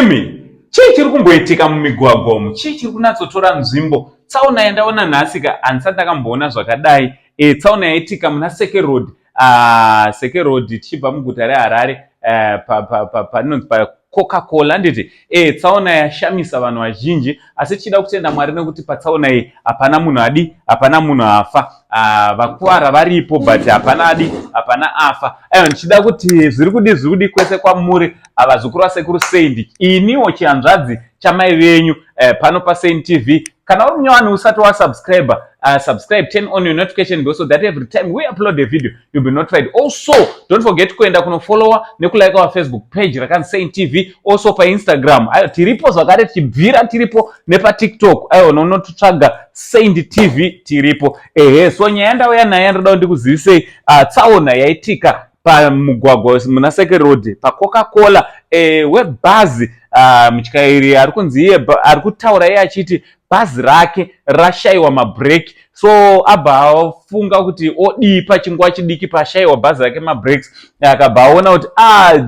Imi, chii chiri kumboitika mumigwagwa umu? Chii chiri kunatsotora nzvimbo? Tsaona yandaona nhasi ka, handisati ndakamboona zvakadai. Tsaona yaitika muna Seke Road, Seke Road tichibva muguta reHarare, panonzi pa Coca-Cola, handiti? Tsaona yashamisa vanhu vazhinji, asi tichida kutenda Mwari nekuti patsaona iyi hapana munhu adi, hapana munhu afa. Vakuwara varipo, but hapana adi, hapana afa. Aiwa, ndichida kuti zviri kudi, zviri kudi kwese kwamuri, vazukuru vasekuru Saint, iniwo chihanzvadzi chamai venyu, pano paSaint TV. Kana uri munyowani usati wasubscribe, subscribe, turn on your notification bell so that every time we upload a video you'll be notified. Also, don't forget kuenda kunofollowa nekulike our Facebook page rakanzi Saint TV. Also paInstagram, ayo, tiripo zvakare, tichibvira tiripo nepaTikTok. Aiwa, unonototsvaga Saint TV, tiripo. Ehe, so nyaya yandauya nayo yandoda kuti ndikuzivisei, tsaona yaitika pamugwagwa muna Seke Road paCoca-Cola, webhazi. Mutyairi ari kunzi iye ari kutaura iye achiti bhazi rake rashayiwa mabhreki, so abva afunga kuti odii pachinguva chidiki pashayiwa bhazi rake mabrakes. Akabva aona kuti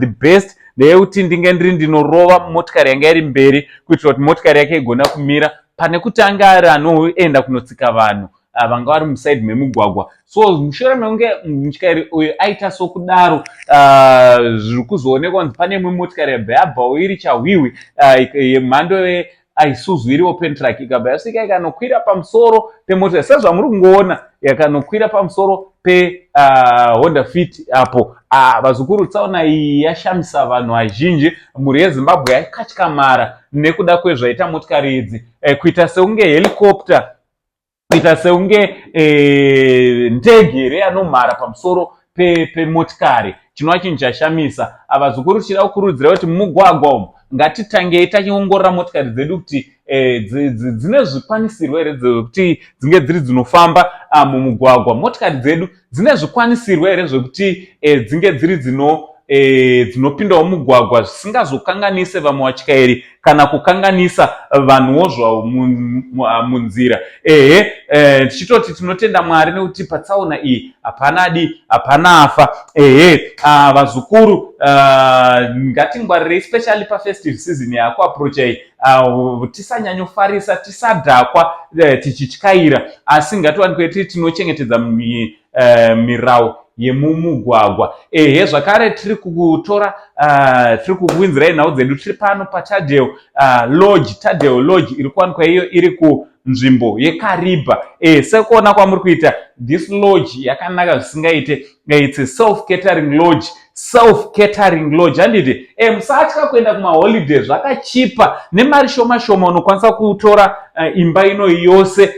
the best ndeyekuti ndinge ndiri ndinorova motikari yanga iri mberi kuitira kuti motikari yake igona kumira, pane kuti anga ari anoenda kunotsika vanhu vanga vari musaidi memugwagwa. So mushure mekunge mutyairi uyu aita sokudaro, zviri kuzoonekwa kunzi pane imwe motikari yabva yabvawo iri chahwihwi, yemhando yeIsuzu, iri open truck, ikabva yasvika ikanokwira pamusoro pemotikari sezvamuri kungoona, yakanokwira pamusoro peHonda Fit apo. Vazukuru, tsaona iyi yashamisa vanhu vazhinji. Mhuri yeZimbabwe yakatyamara nekuda kwezvaita motikari idzi, kuita sekunge helicopter, kuita sekunge ndege here yanomhara pamusoro pemotikari, chinova chinhu chashamisa. Vazukuru, tichida kukurudzira kuti mumugwagwa umu ngatitangei tachiongorora motikari dzedu kuti dzine zvikwanisirwo here dzekuti dzinge dziri dzinofamba mumugwagwa. Motikari dzedu dzine zvikwanisirwo here zvekuti dzinge dziri dzinopindawo mugwagwa zvisingazokanganise vamwe vatyairi kana kukanganisa vanhuwo zvavo munzira? Ehe, tichitoti tinotenda Mwari nekuti patsaona iyi hapana adi, hapana afa. Ehe, vazukuru, ngatingwarirei, especially pafestive season yakuapproacha iyi. Tisanyanyofarisa, tisadhakwa tichityaira, asi ngatiwanikwe tiri tinochengetedza mirau yemumugwagwa. Ehe, zvakare tiri kutora, tiri kukuunzirai nhau dzedu tiri pano paTadel Lodge. Tadel Lodge iri kuwanikwa iyo iri kunzvimbo yeKaribha. Sekuona kwamuri kuita, this lodge yakanaka zvisingaite. It's a self catering lodge, self catering lodge, handiti? Musatya kuenda kumaholiday, zvakachipa. Nemari shoma shoma unokwanisa kutora imba inoyi yose,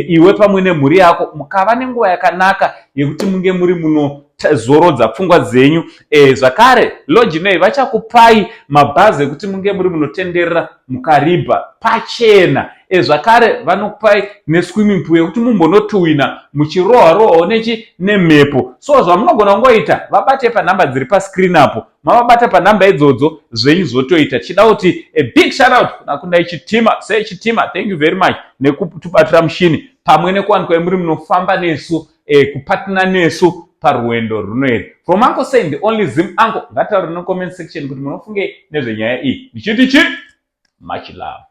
iwe pamwe nemhuri yako, mukava nenguva yakanaka yekuti munge muri munozorodza pfungwa dzenyu. Zvakare lodge inoyi vachakupai mabhazi ekuti munge muri munotenderera muKaribha pachena. Zvakare vanokupai neswimming pool yekuti mumbonotuwina muchirohwa rohwawo nechi nemhepo. So zvamunogona kungoita, vabate panhamba dziri pascreen apo. Mavabata panhamba idzodzo, zvenyu zvotoita. Tichida kuti a big shout out kuna Kundai Chitima seChitima, thank you very much nekutubatira mushini pamwe nekuwanikwa muri munofamba nesu, kupatina nesu parwendo runoeri. From Uncle Saint, the only Zim uncle, ngataure necomment section kuti munofungei nezvenyaya iyi. Ndichiti chi much love.